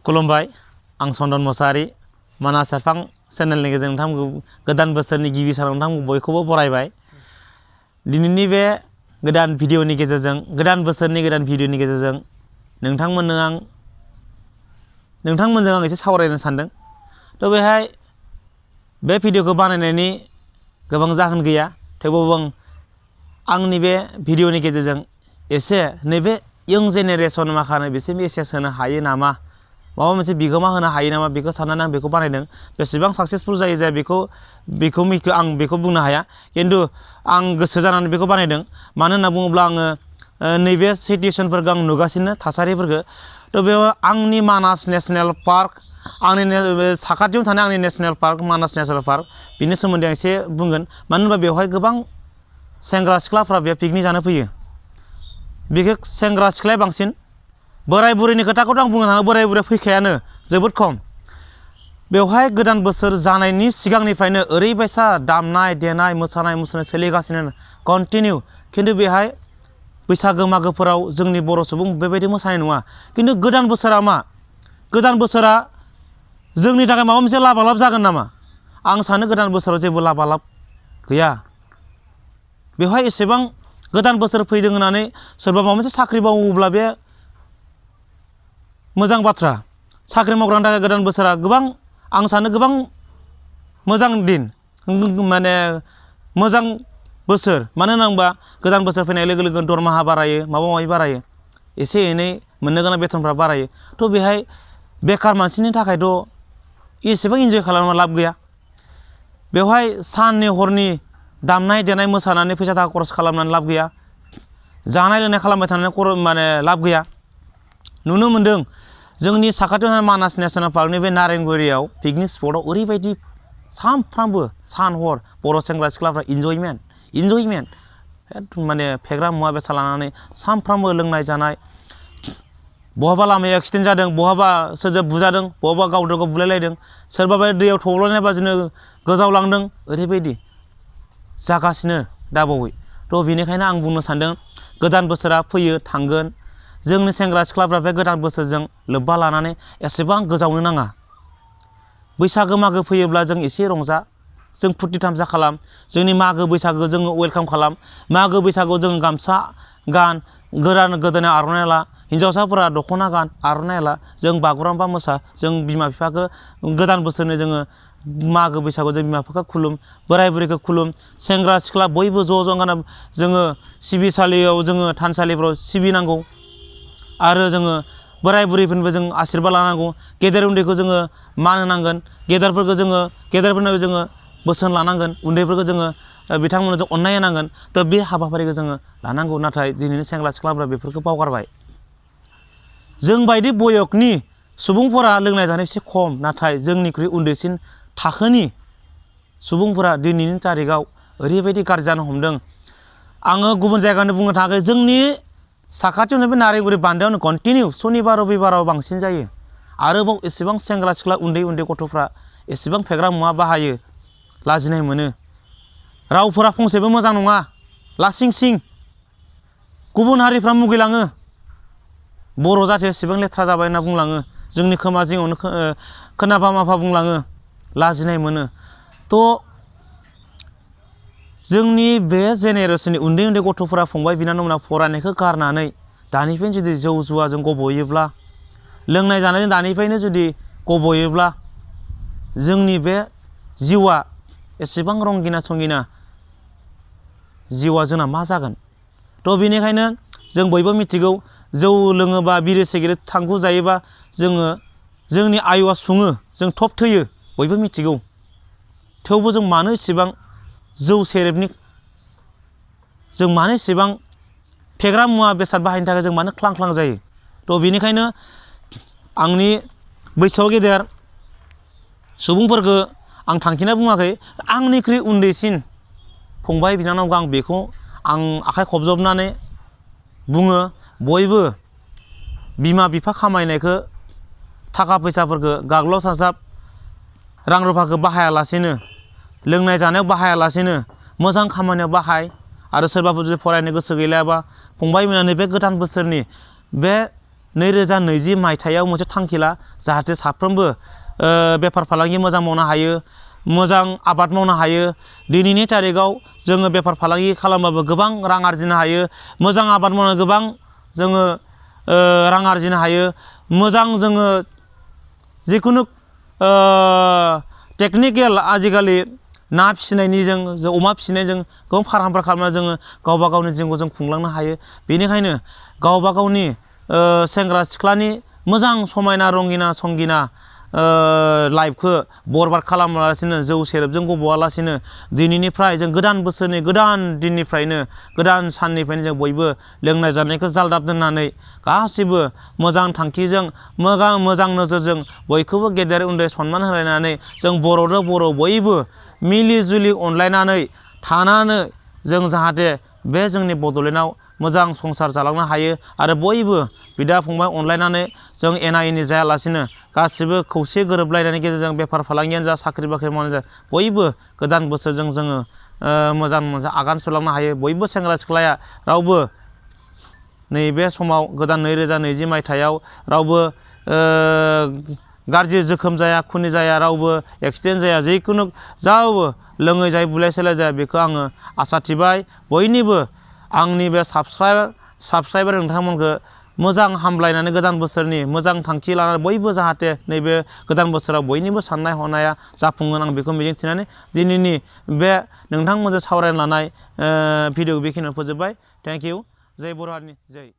खुलुमबाय आं चन्दन मोसाहारि मानास सेरफां चेनेलनि गेजेरजों नोंथांमोनखौ गोदान बोसोरनि गिबि सानाव नोंथांमोनखौ बयखौबो बरायबाय। दिनैनि बे गोदान भिडिअनि गेजेरजों गोदान बोसोरनि गोदान भिडिअनि गेजेरजों नोंथांमोनजों आं एसे सावरायनो सानदों। थ' बेहाय बे भिडिअखौ बानायनायनि गोबां जाहोन गैया, थेवब्लाबो आंनि बे भिडिअनि गेजेरजों एसे नैबे इयं जेनेरेसन माखानो बिसोर मेसेज होनो हायो नामा, माबा मोनसे बिगोमा होनो हायो नामा बेखौ साननानै आं बेखौ बानायदों। बेसेबां साक्सेसफुल जायो जाया आं बेखौ बुंनो हाया, खिन्थु आं गोसो जानानै बेखौ बानायदों। मानो होनना बुङोब्ला आङो नैबे सिटुवेसनफोरखौ आं नुगासिनो थासारिफोरखौ। थ' बेयाव आंनि मानास नेसनेल पार्क, आंनि साखाथियाव थानाय आंनि नेसनेल पार्क मानास नेसनेल पार्क, बिनि सोमोन्दै आं एसे बुंगोन। मानो होनबा बेवहाय गोबां सेंग्रा सिख्लाफ्रा बेयाव पिकनिक जानो फैयो। बेखौ सेंग्रा सिख्लाया बांसिन, बोराय बुरैनि खोथाखौथ' आं बुंनो थाङो, बोराय बुरैया फैखायानो जोबोद खम। बेवहाय गोदान बोसोर जानायनि सिगांनिफ्रायनो ओरैबायसा दामनाय देनाय मोसानाय मुसुरनाय सोलिगासिनो कन्टिनिउ। खिन्थु बेहाय बैसागो मागोफोराव जोंनि बर' सुबुं बेबायदि मोसानाय नङा। खिन्थु गोदान बोसोरा मा? गोदान बोसोरा जोंनि थाखाय माबा मोनसे लाबालाब जागोन नामा? आं सानो गोदान बोसोराव जेबो लाबालाब गैया। बेवहाय एसेबां गोदान बोसोर फैदों होननानै सोरबा माबा मोनसे साख्रि मावोब्ला बे मोजां बाथ्रा। साख्रि मावग्रानि थाखाय गोदान बोसोरा गोबां, आं सानो गोबां मोजां दिन, माने मोजां बोसोर। मानो होनोबा गोदान बोसोर फैनाय लोगो लोगो दरमाहा बारायो, माबा माबि बारायो, एसे एनै मोननो गोनां बेथनफ्रा बारायो। थ' बेहाय बेखार मानसिनि थाखायथ' एसेबां इन्जय खालामनो लाब गैया। बेवहाय साननि हरनि दामनाय देनाय मोसानानै फैसा थाखा खरस खालामनानै लाब गैया। जानाय लोंनाय खालामबाय थानानै लाब गैया। नुनो मोनदों जोंनि साखाथियाव थानाय मानास नेसनेल पार्कनि बे नारेंगुरियाव पिकनिक स्पटआव ओरैबायदि सानफ्रामबो सान हर बर' सेंग्रा सिख्लाफ्रा इन्जयमेन्ट माने फेग्रा मुवा बेसाद लानानै सानफ्रामबो लोंनाय जानाय। बहाबा लामाया एक्सिडेन्ट जादों, बहाबा सोरजों बुजादों, बहाबा गावजों गाव बुलायलायदों, सोरबाबा दैयाव थब्ल'नाय बादिनो गोजावलांदों, ओरैबायदि जागासिनो दाबावै। थ' बेनिखायनो आं बुंनो सानदों गोदान बोसोरा फैयो थांगोन। जोंनि सेंग्रा सिख्लाफ्रा बे गोदान बोसोरजों लोब्बा लानानै एसेबां गोजावनो नाङा। बैसागो मागो फैयोब्ला जों एसे रंजा, जों फुरथि थामसा खालाम। जोंनि मागो बैसागो जोङो वेलकाम खालाम। मागो बैसागोआव जोङो गामसा गान, गोदोनायाव आर'नाइ ला, हिन्जावसाफोरा दख'ना गान आर'नाइ ला, जों बागुरुम्बा मोसा, जों बिमा बिफाखौ गोदान बोसोरनि जोङो मागो बैसागोआव जों बिमा बिफाखौ खुलुम, बोराय बुरैखौ खुलुम, सेंग्रा सिख्ला बयबो ज' ज' ओंखारना जोङो सिबिसालियाव जोङो थानसालिफ्राव सिबिनांगौ। आरो जोङो बोराय बुरैफोरनिफ्राय जों आशिर्बाद लानांगौ। गेदेर उन्दैखौ जोङो मान होनांगोन, गेदेरफोरनो जोङो बोसोन लानांगोन, उन्दैफोरखौ जोङो बिथांमोननो जों अननाय होनांगोन। थ' बे हाबाफारिखौ जोङो लानांगौ। नाथाय दिनैनि सेंग्रा सिख्लाफ्रा बेफोरखौ बावगारबाय। जों बायदि बयकनि सुबुंफोरा लोंनाय जानाय एसे खम, नाथाय जोंनिख्रुइ उन्दैसिन थाखोनि सुबुंफोरा दिनैनि तारिखाव ओरैबायदि गाज्रि जानो हमदों। आङो गुबुन जायगानि बुंनो थाङाखै, जोंनि साखाथियावनो बे नारेंगुरि बान्दोआवनो कन्टिनिउ सनिबार रबिबाराव बांसिन जायो। आरोबाव एसेबां सेंग्रा सिख्ला उन्दै उन्दै गथ'फ्रा एसेबां फेग्रा मुवा बाहायो, लाजिनाय मोनो। रावफोरा फंसेबो मोजां नङा, लासिं सिं। गुबुन हारिफ्रा मुगैलाङो, बर' जाथिया एसेबां लेथ्रा जाबाय होनना बुंलाङो, जोंनि खोमा जिङावनो खोनाफा माफा बुंलाङो, लाजिनाय मोनो। थ' जोंनि बे जेनेरेसननि उन्दै उन्दै गथ'फोरा फंबाय बिनानावमोना फरायनायखौ गारनानै दानिफ्रायनो जुदि जौ जुवाजों गब'योब्ला, लोंनाय जानायजों दानिफ्रायनो जुदि गब'योब्ला, जोंनि बे जिउआ एसेबां रंगिना संगिना जिउआ जोंना मा जागोन? थ' बेनिखायनो जों बयबो मिथिगौ, जौ लोङोबा बिरि सिगारेट थांखु जायोबा जोंनि आयुआ सुङो, जों थब थैयो, बयबो मिथिगौ। थेवबो जों मानो इसेबां जौ सेरेबनि, जों मानो इसेबां फेग्रा मुवा बेसाद बाहायनो थाखाय जों मानो ख्लां ख्लां जायो? थ' बेनिखायनो आंनि बैसोआव गेदेर सुबुंफोरखौ आं थांखिना बुङाखै, आंनिख्रुइ उन्दैसिन फंबाय बिनानावखौ आं बेखौ आखाइ खबजबनानै बुङो, बयबो बिमा बिफा खामायनायखौ थाखा फैसाफोरखौ गाग्लाब साजाब रां रुफाखौ बाहायालासेनो, लोंनाय जानायाव बाहायालासेनो मोजां खामानियाव बाहाय। आरो सोरबाफोर जुदि फरायनो गोसो गैलायाबा फंबाय बिनानावनि बे गोदान बोसोरनि बे 2020 मायथाइयाव मोनसे थांखि ला जाहाथे साफ्रोमबो बेफार फालांगि मोजां मावनो हायो मोजां आबाद मावनो हायो दिनैनि तारिखाव जोङो बेफार फालांगि खालामबाबो गोबां रां आरजिनो हायो मोजां आबाद मावनो गोबां जोङो रां आरजिनो हायो मोजां जोङो जिखुनु टेकनिकेल आजिखालि ना फिसिनायनि जों अमा फिसिनायजों गोबां फार्मफोर खालामना जोङो गावबा गावनि जिउखौ जों खुंलांनो हायो बेनिखायनो गावबा गावनि सेंग्रा सिख्लानि मोजां समायना रंगिना संगिना लाइफखौ बरबाद खालामालासिनो जौ सेरेबजों गब'आलासिनो दिनैनिफ्राय जों गोदान बोसोरनि गोदान दिननिफ्रायनो गोदान साननिफ्रायनो जों बयबो लोंनाय जानायखौ जालदाब दोननानै गासिबो मोजां थांखिजों मोजां नोजोरजों बयखौबो गेदेर उन्दै सनमान होलायनानै जों बर'जों बर' बयबो मिलि जुलि अनलायनानै थानानै जों जाहाथे बे जोंनि बड'लेण्डआव मोजां संसार जालांनो हायो आरो बयबो बिदा फंबाय अनलायनानै जों एना एनि जायालासिनो गासिबो खौसे गोरोबलायनायनि गेजेरजों बेफार फालांगियानो जा साख्रि बाख्रि मावनायानो जा बयबो गोदान बोसोरजों जोङो मोजां आगान सुरलांनो हायो बयबो सेंग्रा सिख्लाया रावबो नैबे समाव गोदान 2020 मायथाइयाव रावबो गाज्रि जोखोम जाया खुनि जाया रावबो एक्सिडेन्ट जाया जिखुनु जावबो लोङै जायै बुलाय सोलाय जाया बेखौ आङो आसा थिबाय बयनिबो आंनि बे साबस्क्राइबार नोंथांमोनखौ मोजां हामलायनानै गोदान बोसोरनि मोजां थांखि लानानै बयबो जाहाथे नैबे गोदान बोसोराव बयनिबो साननाय हनाया जाफुंगोन आं बेखौ मिजिंथिनानै दिनैनि बे नोंथांमोनजों सावरायनो लानाय भिडिअ बेखिनियाव फोजोबबाय थेंक इउ जय बर' हारिनि जय